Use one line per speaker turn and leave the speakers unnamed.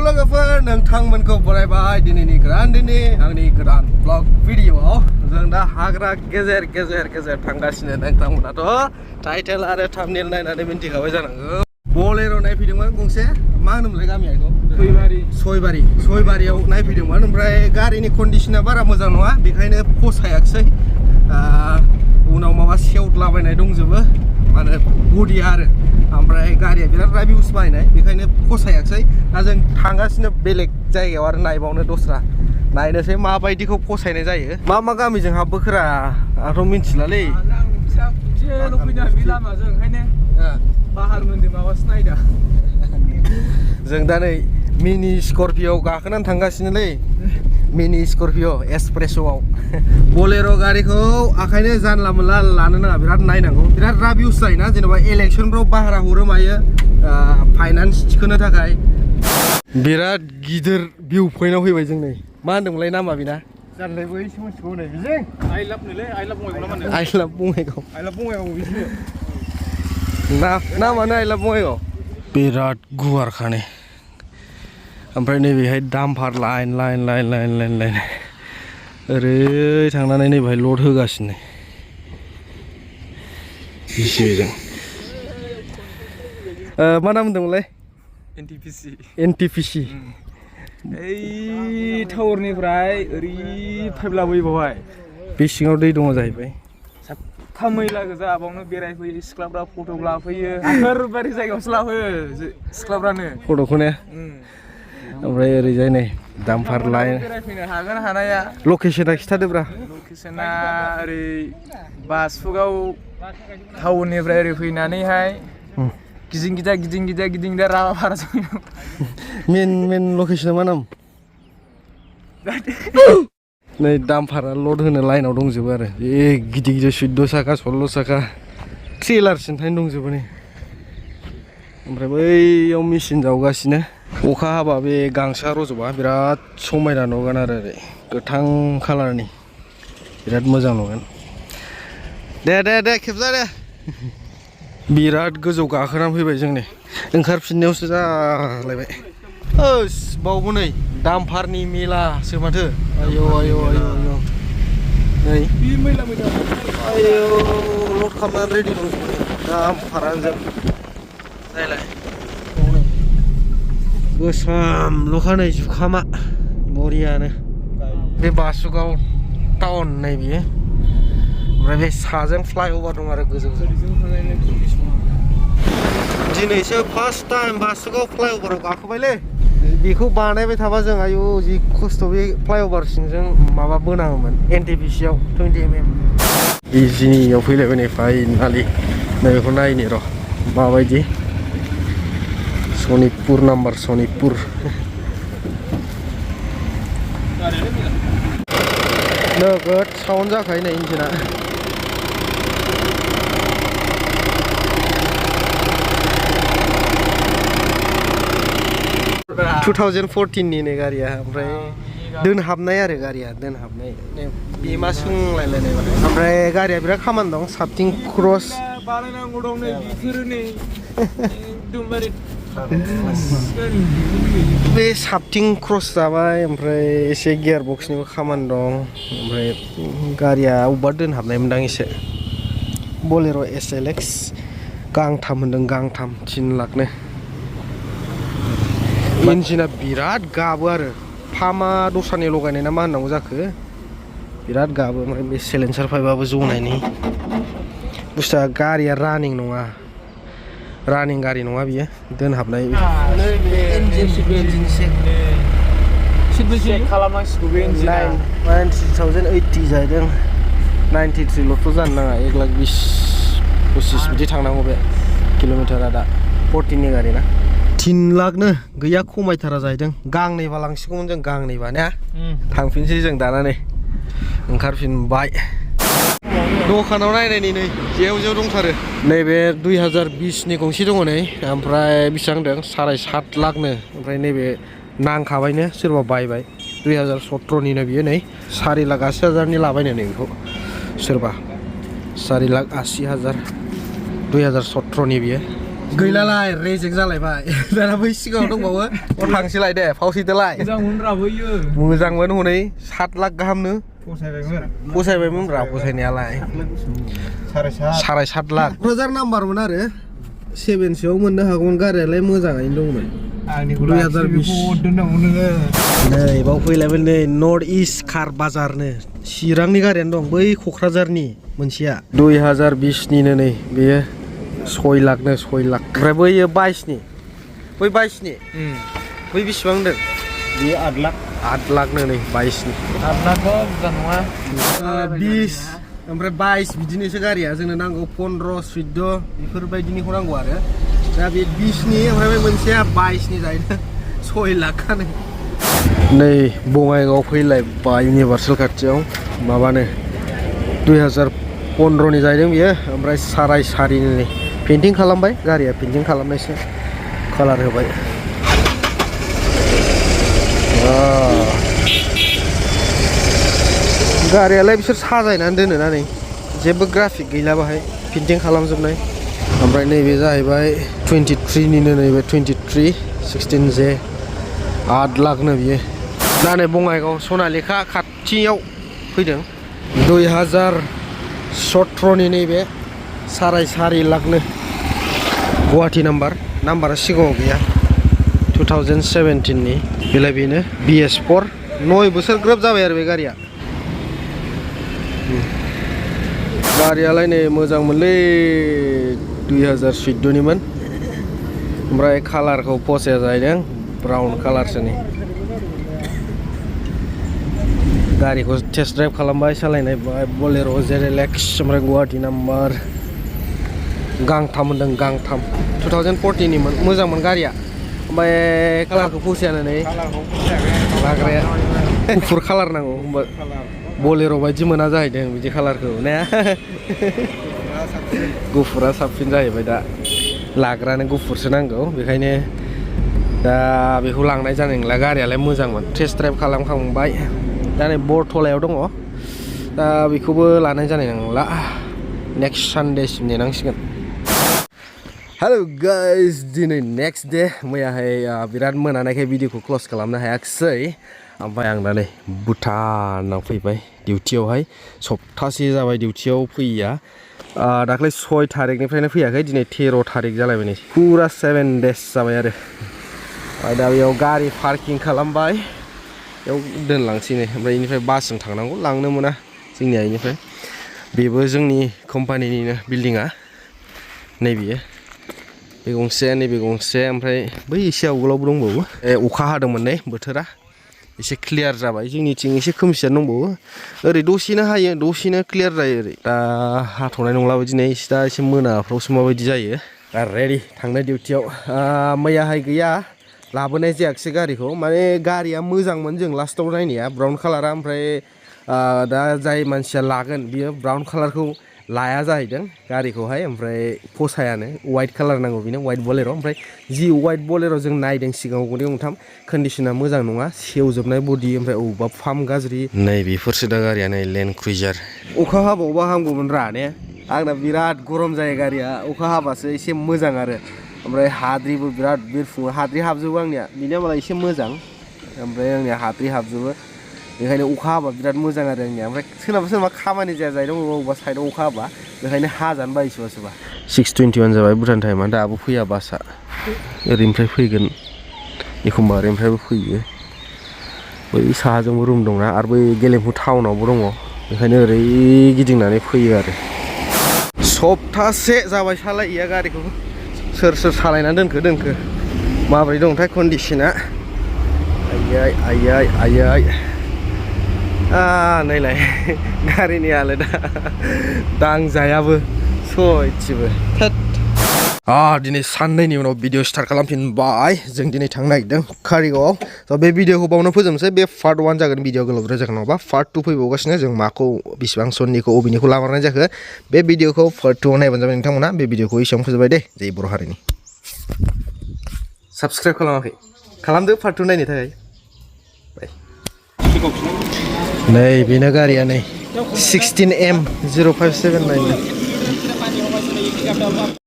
लोगोफोर नोंथांमोनखौ बरायबाय दिनैनि आंनि गोदान ब्लग भिडिअआव जों दा हाग्रा गेजेर थांगासिनो नोंथांमोनाथ' टाइटेल आरो थाम्बनेल नायनानै मिन्थिखाबाय जानांगौ बलेर' नायफैदोंमोन गंसे मा होनोमोनलाय गामिया बेखौ सयबारियाव नायफैदोंमोन ओमफ्राय गारिनि कन्डिशना बारा मोजां नङा बेखायनो फसायाखिसै उनाव माबा सेवद्लाबायनाय दंजोबो माने बडिया आरो ओमफ्राय गारिया बिराद राबिउस बायनाय बेखायनो फसायाखिसै दा जों थांगासिनो बेलेग जायगायाव आरो नायबावनो दस्रा नायनोसै माबायदिखौ फसायनाय जायो मा गामिजों हाबबोखोरा आंथ' मिन्थिलालै जों दा नै मिनि स्कर्पिअ गाखोनानै थांगासिनोलै मिनि स्कर्पिअ एसप्रेस'आव बलेर' गारिखौ आखायनो जानला मोनला लानो नाङा बिराद नायनांगौ बिराद राबिउस जायोना जेनेबा इलेक्सनफ्राव भारा हरो मायो फाइनान्स थिखोनो थाखाय बिराद गिदिर भिउ पइन्टआव फैबाय जों नै मा होनदोंमोनलाय नामा बेना जानलाय बैसो मोनथिगौ नै बेजों आइ लाभ बङाइगाव बिदिनो नामानो आइ लाभ बङाइगाव बिराद गुवारखाने ओमफ्राय नैबेहाय दाम्पार लाइन ओरै थांनानै नैबेहाय लड होगासिनो जिसिबिजों मा नाम होनदोंमोनलाय NTPC
ओइ टावारनिफ्राय ओरै पाइप लाबोयो बावहाय
बे सिङाव दै दङ जाहैबाय
साफा मैला गोजा बावनो बेरायफैयो सिख्लाफ्रा फट' लाफैयो बेफोरबायदि जायगायावसो लाफैयो सिख्लाफ्रानो
फट'खौ ने ओमफ्राय ओरैजाय नै दाम्पार लाइन
बेरायफैनो हागोन हानाया
लकेसना खिथादोब्रा
लकेसना ओरै बासुगाव टाउननिफ्राय ओरै फैनानैहाय गिदिं गिदा राभापारा
मेन लकेसना मा नाम नै दाम्पारा लड होनो लाइनाव दंजोबो आरो गिदिर 14 साखा 16 साखा ट्रेलारसिम थाइनो दंजोबो नै ओमफ्राय बैयाव मेचिन जावगासिनो अखा हाबा बे गांसोआ रज'बा बिराद समायना नुगोन आरो ओरै गोथां कालारनि बिराद मोजां नुगोन दे खेबजा दे बिराद गोजौ गाखोनानै फैबाय जों नै ओंखारफिननायावसो जालायबाय ओस बावबो नै दाम्पारनि मेलासो माथो आयौ नै आयौ लड खालामनानै रेडि दंजोबो दाम्पारानो जों नायलाय गोसोम लखानै जुखामा बरियानो बे बासुगाव टाउन नै बियो ओमफ्राय बे साजों फ्लाइअभार दं आरो गोजौजों दिनैसो फार्स्ट टाइम बासुगाव फ्लाइअभाराव गाखोबायलै बेखौ बानायबाय थाबा जों आयु जि खस्थ' बे फ्लाइअभार सिंजों माबा बोनाङोमोन NTPC आव 20 mm इजिनियाव फैलायबाय नै फाइनालि नैबेखौ नायनि र' माबायदि सनितपुर नाम्बार सनितपुर नोगोद साउन्ड जाखायो नै इन्जिना 2014 नि नै गारिया ओमफ्राय दोनहाबनाय आरो गारिया दोनहाबनाय बेमा सोंलायलायनाय ओमफ्राय गारिया बिराद खामानि दं साबथिं क्रस
बानायनांगौ दं नै बिफोरो नै एकदमबारे
बे साबथिं क्रस जाबाय ओमफ्राय एसे गियार बक्सनिबो खामानि दं ओमफ्राय गारिया अबेबा दोनहाबनायमोनदां एसे बलेर' SLX गांथाम होनदों गांथाम 3 लाखनो इन्जिना बिराद गाबो आरो फामा दस्रानि लगायनाय ना मा होननांगौ जाखो बिराद गाबो ओमफ्राय बे सिलेन्सार पाइपआबो जनायनि बुस्थुआ गारिया रानिं नङा रानिं गारि नङा बियो दोनहाबनाय
खालामनांसिगौ बे इन्जिना
90,080 जाहैदों 93ल'थ' जानो नाङा 1,20,25 बिदि थांनांगौ बे किल'मिटारा दा 14 नि गारि ना 3 लाखनो गैया खमायथारा जाहैदों गांनैबा लांसिगौमोन जों गांनैबा ने थांफिनसै जों दानानै ओंखारफिनबाय दखानाव नायनायनि नै जेव दंथारो नैबे 2020 नि गंसे दङ नै ओमफ्राय बेसेबां होनदों 7.5 लाखनो ओमफ्राय नैबे नांखाबायनो सोरबा बायबाय 2017 निनो बियो नै 4,80,000 नि लाबायनो नै बेखौ सोरबा 4,80,000 2017 नि बियो गैलालाय रेजेक्ट जालायबाय दाना बै सिगाङाव दंबावो अ थांसैलाय दे फावसैदोलाय
मोजां मोनराबोयो
मोजांमोन हनै 7 लाख गाहामनो
फसायबायमोन
ब्रा फसायनायालाय 7.5 लाख क'क्राझार नाम्बारमोन आरो 7 सोआव मोननो हागौमोन गारियालाय मोजाङैनो दंमोन
आंनिखौ 2020 दोननांगौ नोङो
नै बाव फैलायबाय नै नर्थ इस्ट कार बाजारनो चिरांनि गारियानो दं बै क'क्राझारनि मोनसेया 2020 निनो नै बेयो 6 लाखनो 6 लाख ओमफ्राय बैयो 22 नि बै 22 नि बै बेसेबां होनदों बे 8 लाख 8 लाखनो नै 22 नि
8 लाख बुरजा नङा
20 ओमफ्राय 22 बिदिनोसो गारिया जोंनो नांगौ 15 14 बेफोरबायदिनिखौ नांगौ आरो दा बे 20 नि ओमफ्राय बे मोनसेया 22 नि जाहैदों 6 लाखानो नै बङाइगाव फैलायबाय इउनिभार्सेल खाथियाव माबानो 2015 नि जाहैदों बियो ओमफ्राय 4.5 नि पेन्टिं खालामबाय गारिया पेन्टिं खालामनायसो कालार होबाय गारियालाय बिसोर साजायनानै दोनो ना नै जेबो ग्राफिक गैला बाहाय पेन्टिं खालामजोबनाय ओमफ्राय नैबे जाहैबाय 23 निनो नैबे 23 16J 8 लाखनो बियो दा नै बङाइगाव सनालेखा खाथियाव फैदों 2017 नि नैबे 4.5 लाखनो गुवाहाटी नाम्बारा सिगाङाव गैया 2017 नि बेलाय बेनो BS4 9 बोसोर ग्रोब जाबाय आरो बे गारिया गारियालाय नै मोजां मोनलै 2014 निमोन ओमफ्राय कालारखौ फसाया जाहैदों ब्राउन कालारसो नै गारिखौ टेस्ट ड्राइभ खालामबाय सालायनाय बलेर' ZLX ओमफ्राय गुवाहाटी नाम्बार गांथाम होनदों गांथाम 2014 निमोन मोजांमोन गारिया ओमफ्राय कालारखौ फसायानो नै लाग्राया गुफुर कालार नांगौ होमबा बलेर' बायदि मोना जाहैदों बिदि कालारखौ ने गुफुरा साबसिन जाहैबाय दा लाग्रानो गुफुरसो नांगौ बेखायनो दा बेखौ लांनाय जानाय नंला गारियालाय मोजांमोन टेस्ट ड्राइभ खालामखांबाय दा नै बरथलायाव दङ दा बेखौबो लानाय जानाय नंला नेक्स्ट सानडेसिम नेनांसिगोन हेलो गाइस दिनै नेक्स्ट डे मैयाहाय बिराद मोनानायखाय भिडिअखौ क्ल'ज खालामनो हायाखिसै ओमफ्राय आं दा नै भुटानाव फैबाय डिउटियावहाय सप्तासे जाबाय डिउटियाव फैया दाख्लै 6 थारिखनिफ्रायनो फैयाखै दिनै 13 थारिख जालायबाय नै फुरा 7 डेज जाबाय आरो दा बेयाव गारि पार्किं खालामबाय बेयाव दोनलांसै नै ओमफ्राय बेनिफ्राय बासजों थांनांगौ लांनो मोना जोंनि आइनिफ्राय बेबो जोंनि कम्पानिनिनो बिल्डिङा नैबेयो बे गंसे नैबे गंसे ओमफ्राय बै एसे आवगोलावबो दंबावो अखा हादोंमोन नै बोथोरा एसे क्लियार जाबाय जोंनिथिं एसे खोमसियानो दंबावो ओरै दसेनो हायो दसेनो क्लियार जायो ओरै दा हाथ'नाय नंला बायदि नै दा एसे मोनाफ्रावसो माबायदि जायो दा रेडि थांनाय डिउटियाव मैयाहाय गैया लाबोनाय जायाखिसै गारिखौ माने गारिया मोजांमोन जों लास्टाव नायनाया ब्राउन कालारा ओमफ्राय दा जाय मानसिया लागोन बियो ब्राउन कालारखौ लाया जाहैदों गारिखौहाय ओमफ्राय फसायानो वाइट कालार नांगौ बेनो वाइट बलेर' ओमफ्राय जि वाइट बलेर' जों नायदों सिगाङाव गंनै गंथाम कन्डिसना मोजां नङा सेवजोबनाय बडि ओमफ्राय अबेबा फार्म गाज्रि नै बेफोरसो दा गारिया नै लेन्ड क्रुइजार अखा हाबावबा हामगौमोन रा ने आंना बिराद गरम जायो गारिया अखा हाबासो एसे मोजां आरो ओमफ्राय हाद्रिबो बिराद बिरफुङो हाद्रि हाबजोबो आंनिया बिनिया मालाय एसे मोजां ओमफ्राय आंनिया हाद्रि हाबजोबो बेखायनो अखा हाबा बिराद मोजां आरो आंनिया ओमफ्राय सोरनाबा खामानि जाया जाहैदों अबेबा साइडआव अखा हाबा बेखायनो हाजानो बायो सोरबा सोरबा 6:21 जाबाय भुटान टाइमा दाबो फैया बासआ ओरैनिफ्राय फैगोन एखमबा ओरैनिफ्रायबो फैयो बै साहाजोंबो रुम दंना आरो बै गेलेमफु टाउनावबो दङ बेखायनो ओरै गिदिंनानै फैयो आरो सप्तासे जाबाय सालायैया गारिखौ सोर सालायनानै दोनखो माबोरै दंथाय कन्डिसना आयै नैलाय गारिनि हालोदा दांजायाबो सयथिबो दिनै साननैनि उनाव भिडिअ स्टार्ट खालामफिनबाय जों दिनै थांनो नागिरदों कारिगावआव स' बे भिडिअखौ बावनो फोजोबनोसै बे पार्ट 1 जागोन भिडिअ गोलावद्राय जागोन नङाबा पार्ट 2 फैबावगासिनो जों माखौ बेसेबां सननिखौ अबेनिखौ लामारनाय जाखो बे भिडिअखौ पार्ट 2 नायबानो जाबाय नोंथांमोना बे भिडिअखौ एसेबां फोजोबबाय दे जै बर' हारिनि साबस्क्राइब खालामाखै खालामदो पार्ट 2 नायनो थाखाय नै बेनो गारिया नै 16M 0579